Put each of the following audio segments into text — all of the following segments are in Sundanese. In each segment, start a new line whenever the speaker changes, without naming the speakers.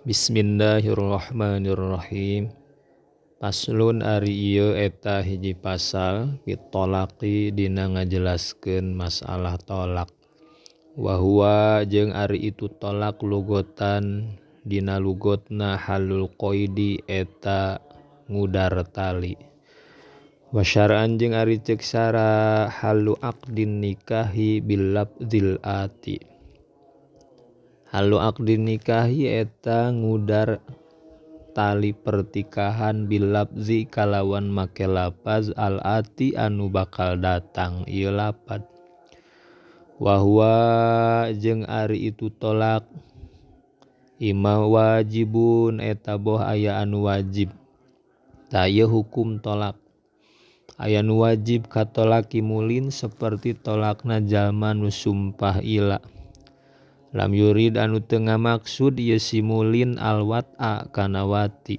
Bismillahirrahmanirrahim. Paslon ari ieu eta hiji pasal pitolaqi dina ngajelaskeun masalah tolak. Wa huwa jeung ari itu tolak lugotan dina lugotna halul qaidi eta ngudar tali. Wa syar'an jeung ari ceuk syara halu aqdin nikahi bil lafzil ati. Halu aqdin nikahi eta ngudar tali pertikahan bil lafzi kalawan make lafaz al ati anu bakal datang ieu lapad. Wa huwa jeung ari itu tolak ima wajibun eta boh aya anu wajib. Tah ieu hukum tolak. Aya nu wajib katolaki mulin seperti tolakna jalma nu sumpah ila. Lam yurid anu teu ngamaksud ieu si mulin alwat'a kana wati.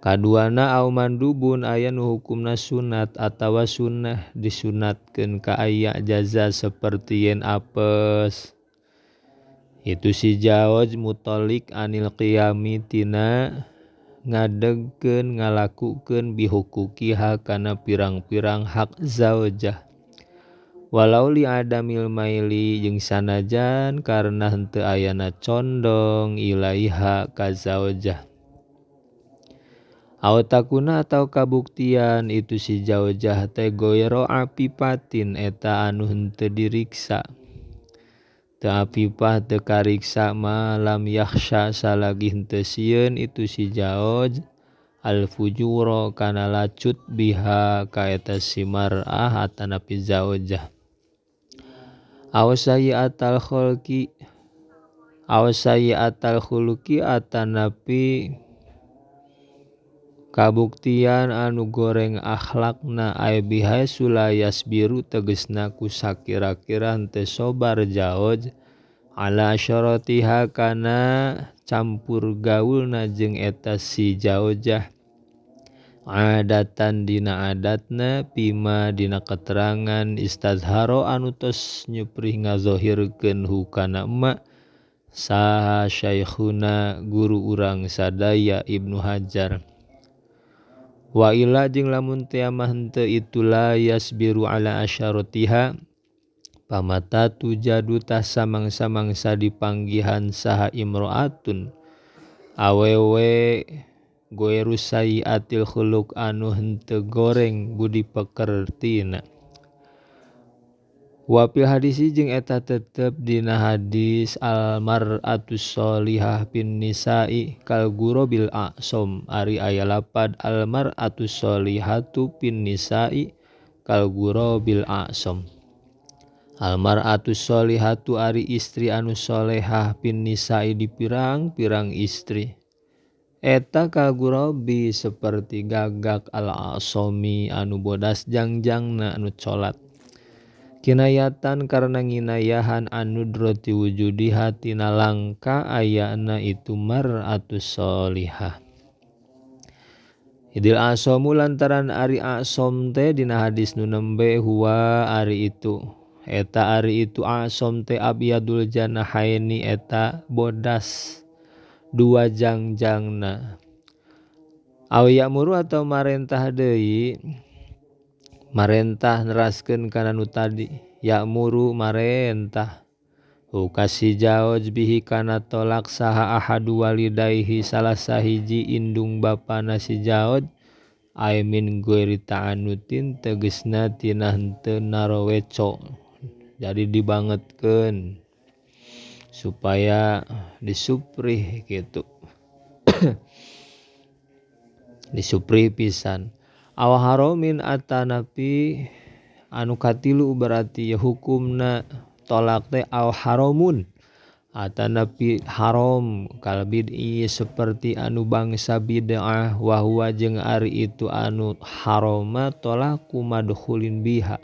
Kaduana au mandubun aya nu hukumna sunat atawa sunnah disunatkeun ka aya jaza saperti yen apes. Itu si jaoj mutolik anil qiyami tina ngadegkeun ngalakukeun bihukukiha kana pirang-pirang hak zaujah. Walau li adamil maili jeung sanajan karena henteu ayana condong ilaiha ka zaujah. Aw takuna atau kabuktian itu si zaujah teh goyro apipatin eta anu henteu diriksa. Teu apipah teu kariksa ma lam yakhsha salagi henteu sieun itu si zauj al fujura kana lacut biha ka eta si mar'ah atanapi zaujah. Aw sayyi'atal khalqi aw sayyi'atal khuluqi atanapi kabuktian anu goreng akhlakna ay bihai sulayas biru tegesna ku sakira-kira henteu sobar jaoj ala syaratiha kana campur gaulna jeung eta si jaojah adatan dina adatna pima dina keterangan istazharo anu tos nyuprih ngazohirkeun hukana emak saha syaikhuna guru urang sadaya Ibnu Hajar. Wa ila jeung lamun teu mah henteu itu la yasbiru ala asyaratiha pamata tujadu tah samang-samangsa dipanggihan saha imro'atun awewe goeru sayyiatil khuluq anu henteu goreng budi pekertina. Wa fil hadisi jeung eta tetep dina hadis al mar'atus sholihah bin nisa'i kal ghurabil a'som ari aya lapad al mar'atus sholihatu bin nisa'i kal ghurabil a'som. Al mar'atus sholihatu ari istri anu solehah bin nisa'i di pirang-pirang istri eta kal ghurabi seperti gagak al a'somi anu bodas jangjangna anu colat. Kinayatan karena nginayahan anu droti wujudiha tina langka ayana itu mar'atus sholihah. Idil asomu lantaran ari asom teh dina hadis nu nembe huwa ari itu. Eta ari itu asom teh abyadul janahaini eta bodas dua jangjangna. Aw ya'muru atau marentah deui marentah neraskeun kana nu tadi ya'muru marentah hukasi jaoj bihi kana tolak saha ahadu walidaihi salah sahiji indung bapana si jaoj ay min ghairi ta'anutin tegesna tina henteu naroweco jadi dibangetkeun supaya disuprih gitu. Disuprih pisan. Aw haramin atanapi anu katilu berarti ya hukumna tolak teh aw haramun atanapi haram kal bid'i seperti anu bangsa bid'ah wa huwa jeung ari itu anu harama tolaku madkhulin biha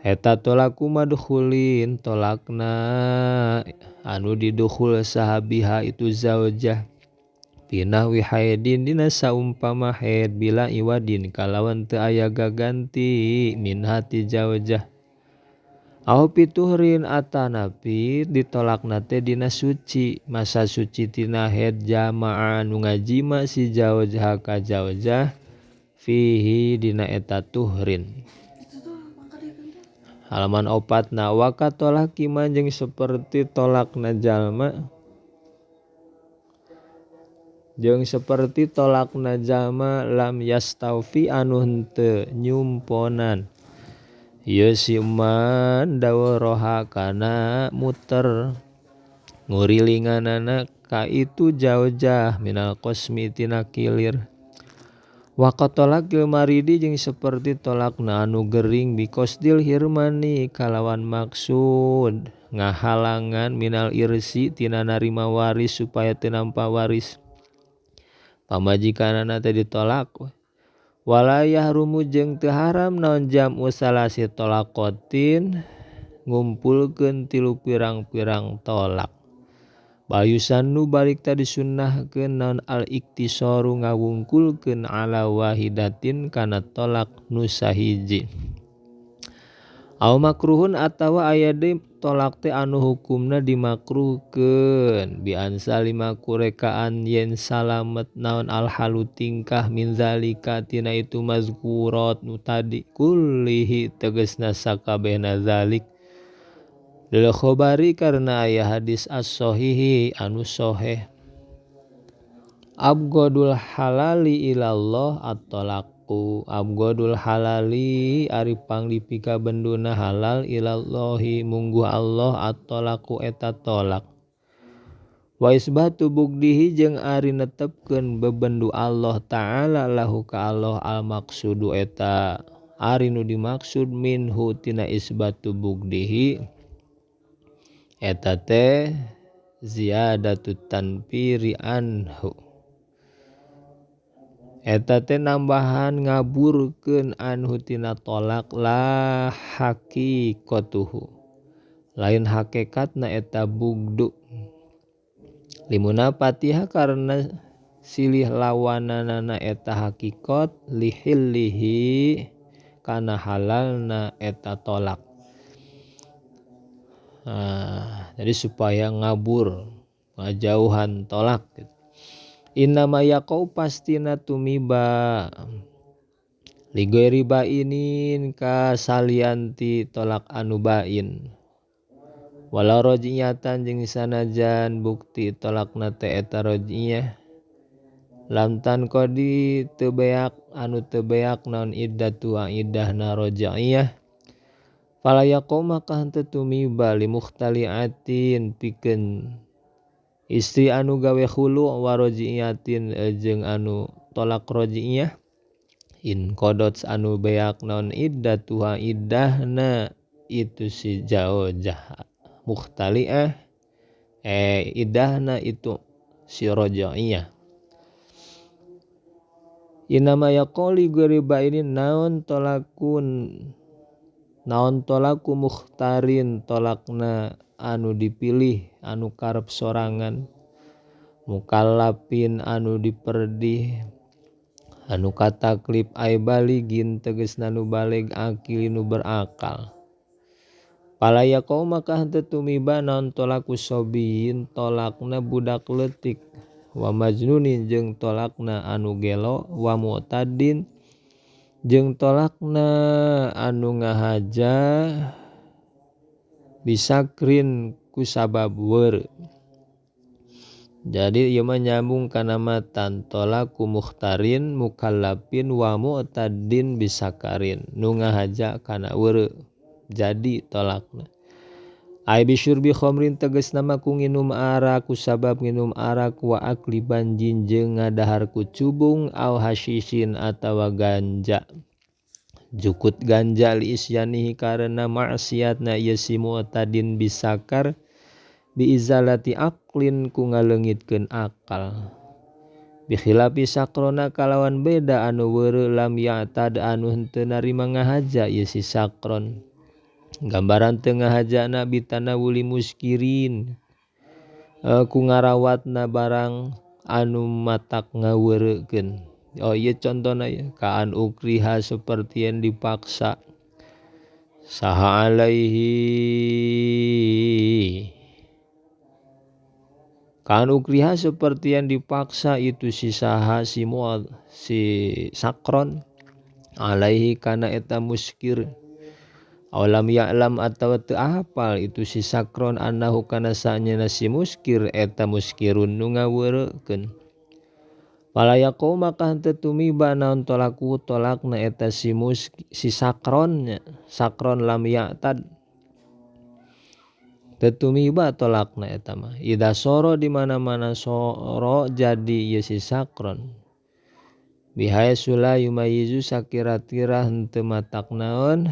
eta tolaku madkhulin tolakna anu didukhul saha biha itu zaujah pinah wihaidin dina saumpama haid bila iwadin kalawan teu aya gaganti min hati zaujah. Au pituhrin atanapi ditolakna teh dina suci masa suci tina haid jamaah nu ngajima si jaujah ka jaujah fihi dina eta tuhrin. Halaman 4 na waka tolak iman jeung seperti tolakna jalma jeung seperti tolakna jalma lam yastaufi anu henteu nyumponan ieu si man dawroha kana muter ngurilinganana ka itu jaujah minal qasmi tina kilir. Wa qatolakil maridi jeung seperti tolakna anu gering biqasdil hirmani kalawan maksud ngahalangan minal irsi tina narima waris supaya teu nampa waris. Pamajikanana teh ditolak. Wala yahrumu jeung teu haram naon jam'u salasi tolaqatin ngumpulkeun tilu pirang-pirang tolak. Bayusannu balik tadi disunnahkeun naon al-iktisaru ngawungkulkeun ala wahidatin kana tolak nu sahiji. Aw makruhun atawa aya deui tolak teh anu hukumna dimakruhkeun bi ansa lima kurekaan yen salamet naon alhalu tingkah min zalika tina itu mazkurat nu tadi kullihi tegasna sakabehna zalik. Lil khobari karena aya hadis as-sahihi anu sahih. Abghadul halali ilallah at-talaqu. Abghadul halali ari pangdipika benduna halal ilallahi mungguh Allah at-talaqu eta tolak. Wa isbatu bugdihi jeung ari netepkeun bebendu Allah ta'ala lahu ka Allah al-maqsudu eta ari nu dimaksud minhu tina isbatu bugdihi eta teh ziyadatu tanfiri anhu. Eta teh nambahan ngaburkeun anhu tina tolak la haqiqatuhu. Lain hakikatna eta bugdu. Limuna patiha karena silih lawananana eta hakikat lihillihi kana halalna eta tolak. Nah, jadi supaya ngabur ngajauhan tolak gitu. Innama yaqau pastina tumiba lighairi bainin ka salianti tolak anu bain. Walau rajiyatan jeung sanajan bukti tolakna teh eta rajiyah lam tan qadi teu beak anu teu beak naon iddatu iddahna rajiyah. Fala yaqau maka henteu tumiba li mukhtaliatin pikeun istri anu gawe khulu wa rajiyatin jeung anu tolak rajiyah in qadats anu beak naon iddatuha iddahna itu si jaujah mukhtaliah iddahna itu si rajiyah. Inama yaqali ghariba ini naon tolakun naon tolaku mukhtarin tolakna anu dipilih anu karep sorangan mukallafin anu diperdih anu kataklif ay baligin tegasna nu balig akil nu berakal. Pala yaqau maka henteu tumiba naon tolaku sobiin tolakna budak leutik wa majnunin jeung tolakna anu gelo wa mu'tadin jeung tolakna anu ngahaja bisakrin ku sabab weureu. Jadi ieu mah nyambung kana matan tolaku mukhtarin mukallafin wa mu'tadin bisakarin nu ngahaja kana weureu jadi tolakna. Ai bisyurbi khamrin tegasna mah ku nginum arak ku sabab nginum arak wa akli banjin jeung ngadahar ku cubung au hasyisin atawa ganja. Jukut ganja li isyanihi karena maksiatna ieu si mu'tadin bisakar bi izalati aqlin ku ngaleungitkeun akal. Bi khilafi sakrona kalawan beda anu weureu lam ya'tad anu henteu narima ngahaja ieu si sakron. Gambaran teu ngahajana bitanawuli muskirin ku ngarawatna barang anu matak ngaweurekeun. Oh iya contohna ya kaan ukriha seperti yang dipaksa. Saha alaihi kan ukriha seperti yang dipaksa itu si saha si muad si sakron alaihi kana eta muskir alam ya'lam atawa teu hafal itu si sakron annahu kana sanyana si muskir eta muskirun nu ngaweurekeun palayaqau maka henteu tumiba naon tolaku tolakna eta si si sakron nya sakron lam ya'tad teu tumiba tolakna eta mah idza soro di mana-mana soro jadi ieu si sakron bihaitsu la yumayyizu sakira-kira henteu matak naon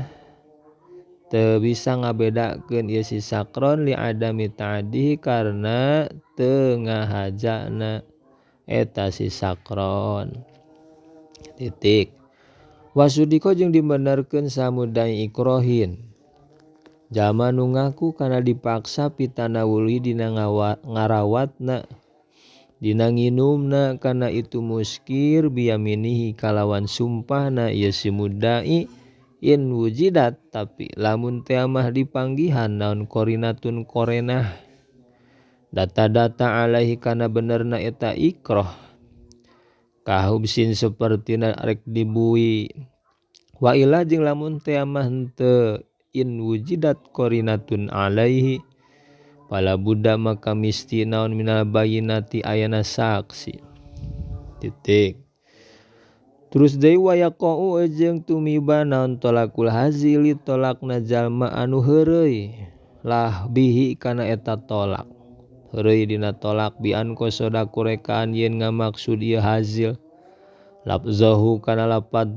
teu bisa ngabedakeun ieu si sakron li adami ta'dihi karena teu ngahajana eta si sakron titik wasudiko jeung dibenerkeun samudai ikrohin jalma nu ngaku kana dipaksa pitanawuli dina ngarawatna dina nginumna kana itu muskir biyaminihi kalawan sumpahna ieu si mudai in wujidat tapi lamun teh mah dipanggihan naon korinatun korenah data-data alaihi kana benerna eta ikroh kahubsin sapertina rek dibui wa ila jeung lamun teh mah henteu in wujidat korinatun alaihi pala buddha maka misti naon minal bayinati ayana saksi titik. Terus deui wayaqau jeung tumiba naon tolakul hazili tolakna jalma anu heureuy lah bihi kana eta tolak heureuy dina tolak bian kosoda kurekaan yen ngamaksud ieu hazil lafzahu kana lapad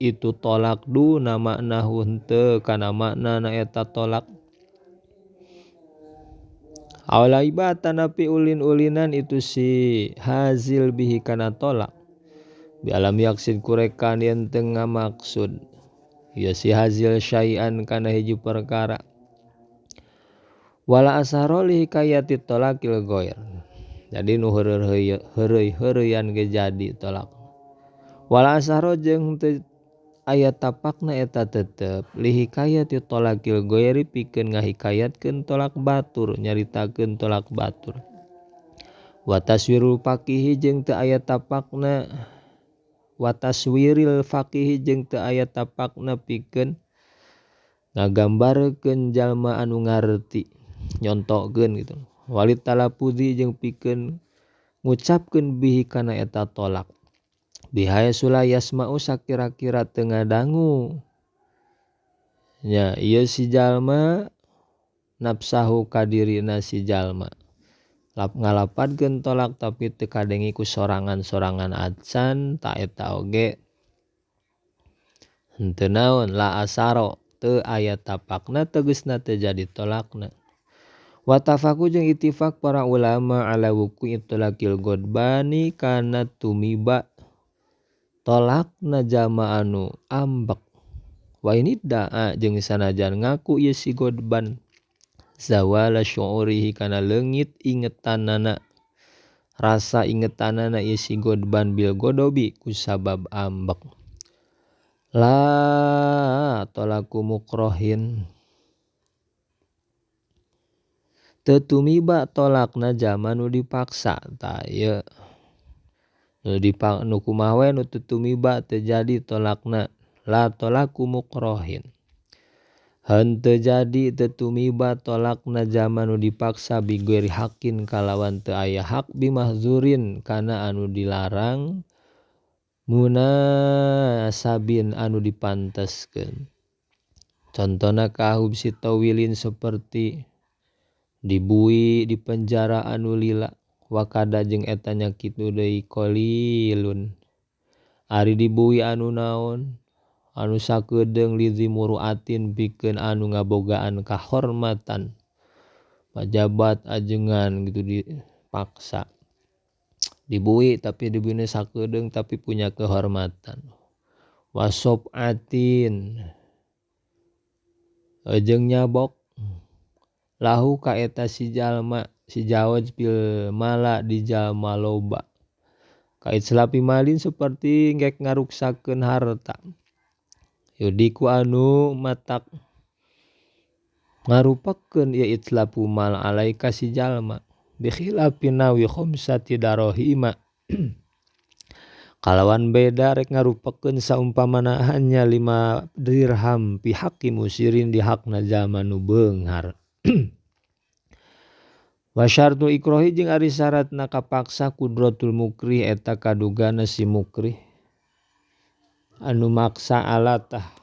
itu tolak duna maknahu henteu kana maknana eta tolak awlaiba tanapi ulin-ulinan itu si hazil bihi kana tolak bi alam yaksid kurekaan yen teu ngamaksud ieu si hazil syai'an kana hiji perkara wala asaro li hikayati tolakil ghair. Jadi nu heureuy-heureuyan ge jadi tolak. Wala asaro jeung teu aya tapakna eta tetep li hikayati tolakil ghairi pikeun ngahikayatkeun tolak batur nyaritakeun tolak batur. Wa taswirul faqihi jeung teu aya tapakna wa taswiril faqihi jeung teu aya tapakna pikeun ngagambarkeun jalma anu ngarti nyontokeun gitu walit talafuzi jeung pikeun ngucapkeun bihi kana eta tolak bihaitsu la yasma'u sakira-kira teu ngadangu nya ieu si jalma nafsahu ka dirina si jalma lap ngalapadkeun tolak tapi teu kadengi ku sorangan-sorangan acan ta eta oge henteu naon la asaro teu aya tapakna tegasna teu jadi tolakna. Watafaku jeung ittifaq para ulama ala wuqu'i talaqil godbani kana tumiba tolakna jalma anu ambek wa ini da'a jeung sanajan ngaku ieu si godban zawala syu'urihi kana leungit ingetanana rasa ingetanana ieu si godban bil godobi kusabab ambek la talaku mukrohin teu tumiba tolakna jalma nu dipaksa tah ieu nu dipak nu kumaha we nu teu tumiba teu jadi tolakna la tolaku mukrohin henteu jadi teu tumiba tolakna jalma nu dipaksa bighairi haqqin kalawan teu aya hak bimahzurin kana anu dilarang munasabin anu dipanteskeun contona kahubsi tawilin seperti dibui di penjara anu lila wakada jeung eta nya kitu deui qalilun ari dibui anu naon anu sakedeung lidzi muruatin pikeun anu ngabogaan kahormatan pajabat ajengan gitu dipaksa dibui tapi dibuina sakedeung tapi punya kehormatan wasobatin jeung nyabok lahu ka eta si jalma si jawaz fil mala di jalma loba kait selapi malin seperti ngek ngaruksakeun harta yudiku anu matak Ngarupakeun ieu itlafu mal alaika si jalma bikhilafi nawi khamsati darahima kalawan beda rek ngarupakeun saumpamana hanya 5 dirham fi haqqi musirin di hakna jalma nu beunghar. Wa syartu ikrohi jeung ari syaratna kapaksa kudratul mukrih eta kadugana si mukrih anu maksa alatah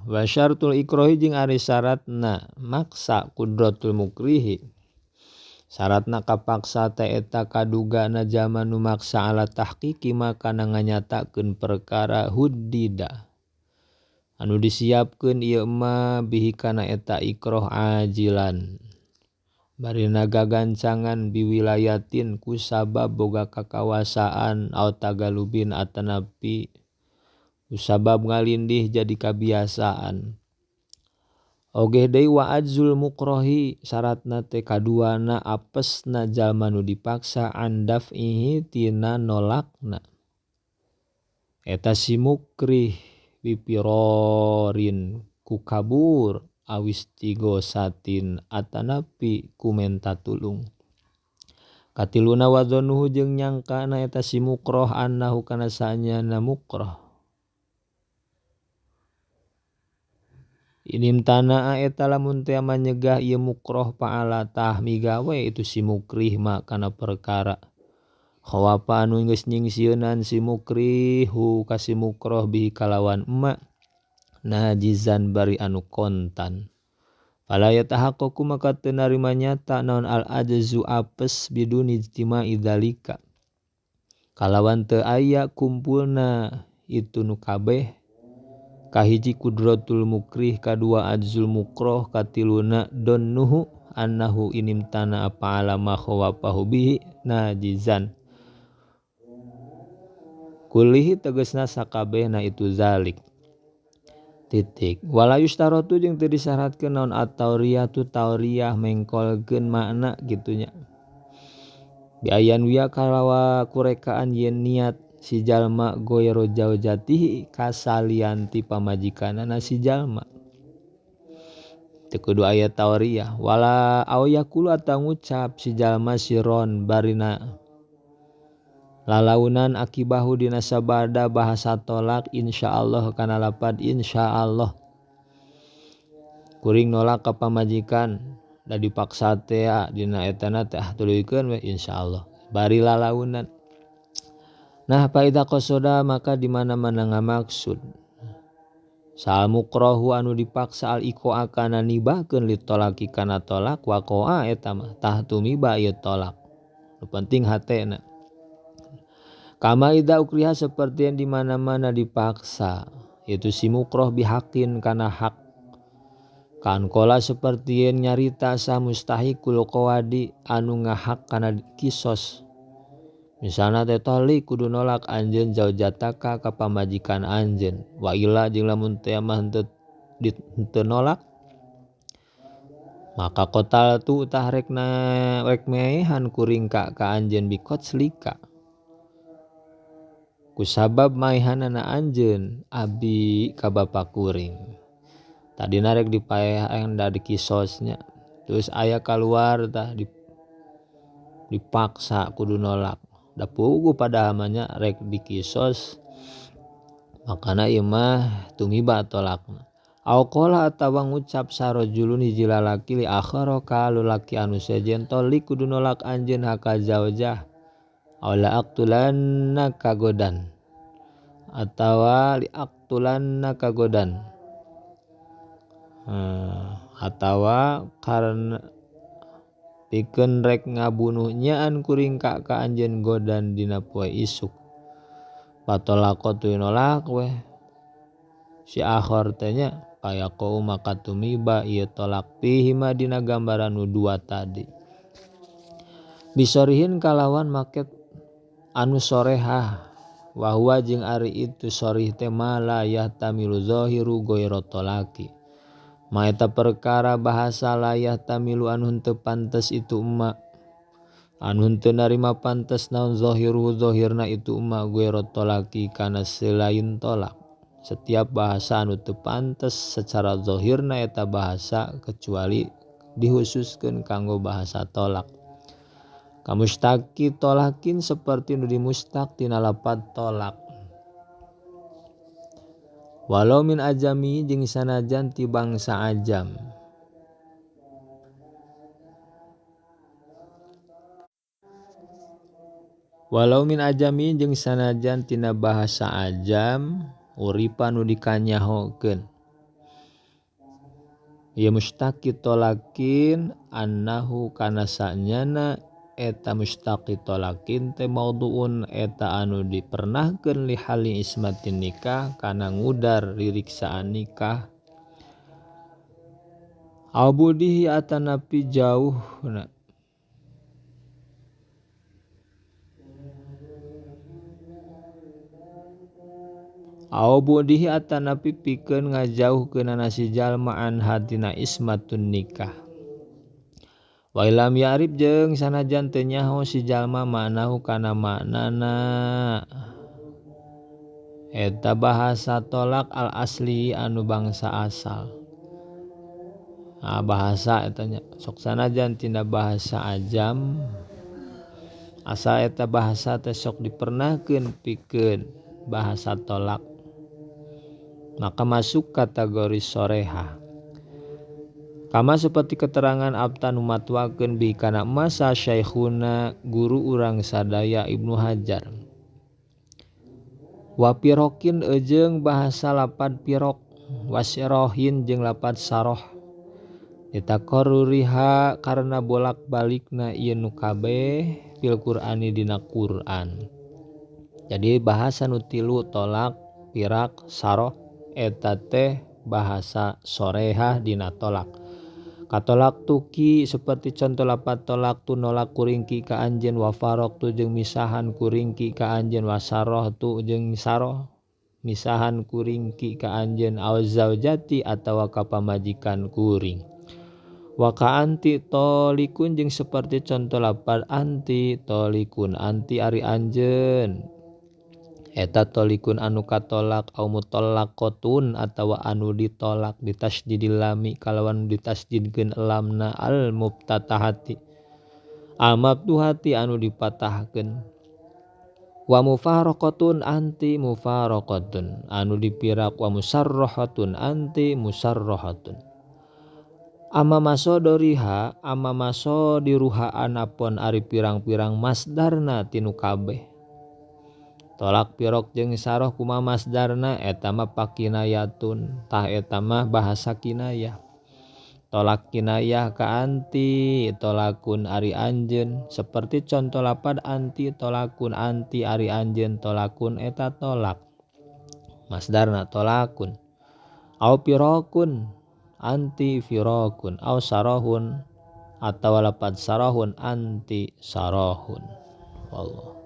wa syartul ikrohi jeung ari syaratna maksa kudratul mukrihi syaratna kapaksa teh eta kadugana jalma nu maksa ala tahqiqi maka nganyatakeun perkara huddida anu disiapkeun ieu mah bihi kana eta ikroh ajilan barina gagancangan biwilayatin ku sabab boga kakawasaan au tagalubin atanapi sabab ngalindih jadi kabiasaan. Ogeh deui wa ajzul mukrohi syaratna teh kaduana apesna jalma nu dipaksa andaf'ihi tina nolakna. Eta si mukrih bipirorin ku kabur awis tigosatin atanapi ku menta tulung. Katiluna wadzonuhu jeung nyangkana eta si mukroh annahu kana saanyana mukroh. Inim tanaa eta lamun teh manyegah ieu mukroh paala tah migawe itu si mukrih ma kana perkara. Khawapa anu geus nyingsieunan si mukrih hu ka si mukroh bihi kalawan emak najizan bari anu kontan. Fala yatahaqqaqu maka teu narima nyata naon al ajzu apes biduni ijtima'i dzalika. Kalawan teu aya kumpulna itu nu kabeh. Kahiji kudratul mukrih, kadua ajzul mukroh, katiluna donnuhu annahu inimtana apa ala ma khawafahu bihi najizan. Kulihi tegesna sakabehna itu zalik. Titik. Wala yushtaratu jeung teu disyaratkeun naon at-tauriyatu tauriyah mengkolkeun makna gitunya. Biayan wiya kalawa kurekaan yen niat si jalma goyro jaujatihi kasalianti pamajikanana si jalma. Teu kudu aya tauriyah wala aw yaqulu atawa ngucap si jalma siron barina lalaunan akibahu dina sabada bahasa tolak insyaallah kana lapad insyaallah. Kuring nolak ka pamajikan da dipaksa teh dina etana teh tuluykeun we insyaallah bari lalaunan. Nah faida qasoda maka di mana-mana ngamaksud sal mukrohu anu dipaksa al iqoa kana nibahkeun litolaki kana tolak waqoa eta mah tah tumiba ieu tolak. Nu penting hatena. Kama idza ukriha seperti yang di mana-mana dipaksa itu si mukroh bihakin kana hak. Kan kola seperti yang nyarita sa mustahikul qawadi anu ngahak kana kisos. Misalna teh toli kudu nolak anjeun zaujataka ka pamajikan anjeun. Wa illa jeung lamun teh mah henteu nolak maka kotal tu tah rekna rek meehan kuring ka anjeun bikot selika. Kusabab maehanana anjeun abi ka bapa kuring. Tadina rek dipaehan da dikisosnya. Terus aya kaluar tah dipaksa kudu nolak. Da puguh padahal mah nya rek dikisos makana ieu mah tumiba tolakna. Au qala atawa ngucap sarajulun hiji lalaki li akhara ka lalaki anu sejen tolik kudu nolak anjeun haka zaujah. Aw la aqtulanna kagodan atawa li aqtulanna kagodan. Atawa karena pikeun rek ngabunuh nyaan kuring ka anjeun godan dina poe isuk. Patolako tu nolak weh si akhor teh nya payaqau maka tumiba ieu tolak fihi ma dina gambaran nu dua tadi. Bisorihin kalawan make anu sorehah wa huwa jeung ari itu sorih teh ma la yahtamilu zahiru ghairu talaqi. Ma eta perkara bahasa la yahtamilu anu henteu pantes itu emak Anu henteu narima pantes naon zahiruhu zahirna itu ma ghairu talaqi kana selain tolak. Setiap bahasa anu teu pantes secara zahirna eta bahasa kecuali dihususkeun kanggo bahasa tolak. Kamustaqi tolakin seperti nu dimustaq tina lapad tolak. Walau min ajami jeung sanajan ti bangsa ajam. Walau min ajami jeung sanajan tina bahasa ajam uripa nu dikanyahokeun. Ieu mustaqi tolakin annahu kana sanyana eta mustaqi tolakin teh maudhu'un eta anu dipernahkeun li hali ismatin nikah kana ngudar ririksaan nikah. Abudihi atanapi jauhna. Abudihi atanapi pikeun ngajauhkeunana si jalma an hatina ismatun nikah. Wa ilam ya'rif jeung sanajan teu nyaho si jalma maknahu kana maknana eta bahasa tolak al asli anu bangsa asal. Nah, bahasa eta nya sok sanajan tina bahasa ajam asal eta bahasa teh sok dipernahkeun pikeun bahasa tolak maka masuk kategori soreha. Kama seperti keterangan abta nu matwakeun bi kana masa syaikhuna guru urang sadaya Ibnu Hajar. Wa pirokin ejeung bahasa lapad pirok wasirohin jeung lapad saroh. Ditakoruriha karena bolak-balikna ieu nu kabeh fil Qur'ani dina Qur'an. Jadi bahasa nu tilu tolak, pirak, saroh eta teh bahasa sorehah dina tolak. Katolak tuki seperti contoh lapat tolak tu nolak kuringki ka anjeun wa farok tu jeung misahan kuringki ka anjeun wa saroh tu jeung saroh misahan kuringki ka anjeun au zaujati atawa ka pamajikan kuring. Wa ka anti tolikun jeung seperti contoh lapat anti tolikun anti ari anjeun eta tolikun anu katolak au mutallaqatun atawa anu ditolak ditasydidil lami kalawan ditasydidkeun lamna al muftatahati al maftuhati anu dipatahkeun wa mufaraqatun anti mufaraqatun anu dipirak wa musarrahatun anti musarrahatun amma masodoriha amma masodiruha anapun ari pirang-pirang masdarna tinu kabeh tolak pirok jeung saroh kumaha masdarna eta mah pakinayatun tah eta mah bahasa kinayah. Tolak kinayah ka anti tolakun ari anjeun seperti contoh lapad anti tolakun anti ari anjeun tolakun eta tolak masdarna tolakun au pirokun anti firokun au sarohun atawa lapad sarohun anti sarohun. Wallah.